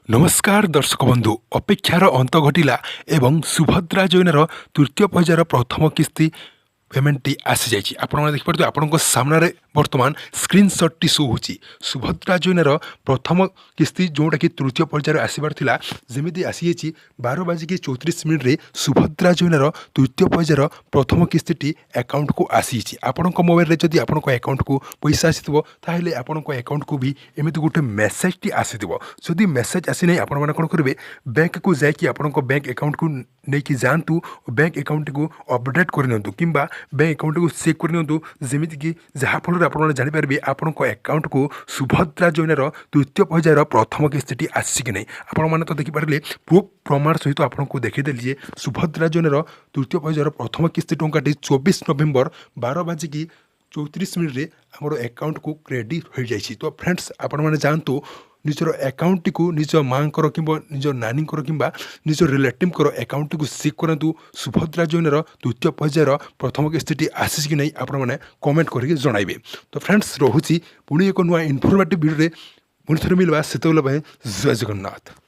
ନମସ୍କାର ଦର୍ଶକ ବନ୍ଧୁ, ଅପେକ୍ଷାର ଅନ୍ତ ଘଟିଲା ଏବଂ ସୁଭଦ୍ରା ଯୋଜନାର ତୃତୀୟ ପର୍ଯ୍ୟାୟର ପ୍ରଥମ କିସ୍ତି ପେମେଣ୍ଟଟି ଆସିଯାଇଛି। ଆପଣମାନେ ଦେଖିପାରୁଥିବେ, ଆପଣଙ୍କ ସାମ୍ନାରେ ବର୍ତ୍ତମାନ ସ୍କ୍ରିନସଟ୍ଟି ଶୋ ହେଉଛି। ସୁଭଦ୍ରା ଯୋଜନାର ପ୍ରଥମ କିସ୍ତି, ଯେଉଁଟାକି ତୃତୀୟ ପର୍ଯ୍ୟାୟରେ ଆସିବାର ଥିଲା, ଯେମିତି ଆସିଯାଇଛି, 12 ବାଜିକି 34 ମିନିଟ୍ରେ ସୁଭଦ୍ରା ଯୋଜନାର ତୃତୀୟ ପର୍ଯ୍ୟାୟର ପ୍ରଥମ କିସ୍ତିଟି ଆକାଉଣ୍ଟକୁ ଆସିଯାଇଛି। ଆପଣଙ୍କ ମୋବାଇଲରେ ଯଦି ଆପଣଙ୍କ ଆକାଉଣ୍ଟକୁ ପଇସା ଆସିଥିବ, ତାହେଲେ ଆପଣଙ୍କ ଆକାଉଣ୍ଟକୁ ବି ଏମିତି ଗୋଟେ ମେସେଜଟି ଆସିଥିବ। ଯଦି ମେସେଜ ଆସିନାହିଁ, ଆପଣମାନେ କ'ଣ କରିବେ? ବ୍ୟାଙ୍କକୁ ଯାଇକି ଆପଣଙ୍କ ବ୍ୟାଙ୍କ ଆକାଉଣ୍ଟକୁ ନେଇକି ଯାଆନ୍ତୁ, ବ୍ୟାଙ୍କ ଆକାଉଣ୍ଟଟିକୁ ଅପଡ଼େଟ୍ କରିନିଅନ୍ତୁ କିମ୍ବା ବ୍ୟାଙ୍କ ଆକାଉଣ୍ଟକୁ ଚେକ୍ କରିନିଅନ୍ତୁ, ଯେମିତିକି ଯାହାଫଳରେ ଆପଣମାନେ ଜାଣିପାରିବେ ଆପଣଙ୍କ ଆକାଉଣ୍ଟକୁ ସୁଭଦ୍ରା ଯୋଜନାର ତୃତୀୟ ପର୍ଯ୍ୟାୟର ପ୍ରଥମ କିସ୍ତିଟି ଆସିଛି କି ନାହିଁ। ଆପଣମାନେ ତ ଦେଖିପାରିଲେ, ପ୍ରୁଫ୍ ପ୍ରମାଣ ସହିତ ଆପଣଙ୍କୁ ଦେଖେଇଦେଲି ଯେ ସୁଭଦ୍ରା ଯୋଜନାର ତୃତୀୟ ପର୍ଯ୍ୟାୟର ପ୍ରଥମ କିସ୍ତି ଟଙ୍କାଟି 24 ନଭେମ୍ବର 12 ବାଜିକି 34 ମିନିଟ୍ରେ ଆମର ଆକାଉଣ୍ଟକୁ କ୍ରେଡ଼ିଟ୍ ହୋଇଯାଇଛି। ତ ଫ୍ରେଣ୍ଡସ୍, ଆପଣମାନେ ଯାଆନ୍ତୁ, ନିଜର ଆକାଉଣ୍ଟଟିକୁ ନିଜ ମାଆଙ୍କର କିମ୍ବା ନିଜ ନାନୀଙ୍କର କିମ୍ବା ନିଜ ରିଲେଟିଭ୍ଙ୍କର ଆକାଉଣ୍ଟଟିକୁ ଚେକ୍ କରନ୍ତୁ, ସୁଭଦ୍ରା ଯୋଜନାର ତୃତୀୟ ପର୍ଯ୍ୟାୟର ପ୍ରଥମ କିସ୍ତିଟି ଆସିଛି କି ନାହିଁ ଆପଣମାନେ କମେଣ୍ଟ କରିକି ଜଣାଇବେ। ତ ଫ୍ରେଣ୍ଡସ୍, ରହୁଛି। ପୁଣି ଏକ ନୂଆ ଇନଫର୍ମେଟିଭ୍ ଭିଡ଼ିଓରେ ପୁଣି ଥରେ ମିଳିବା, ସେତେବେଳେ ପାଇଁ ଜୟ ଜଗନ୍ନାଥ।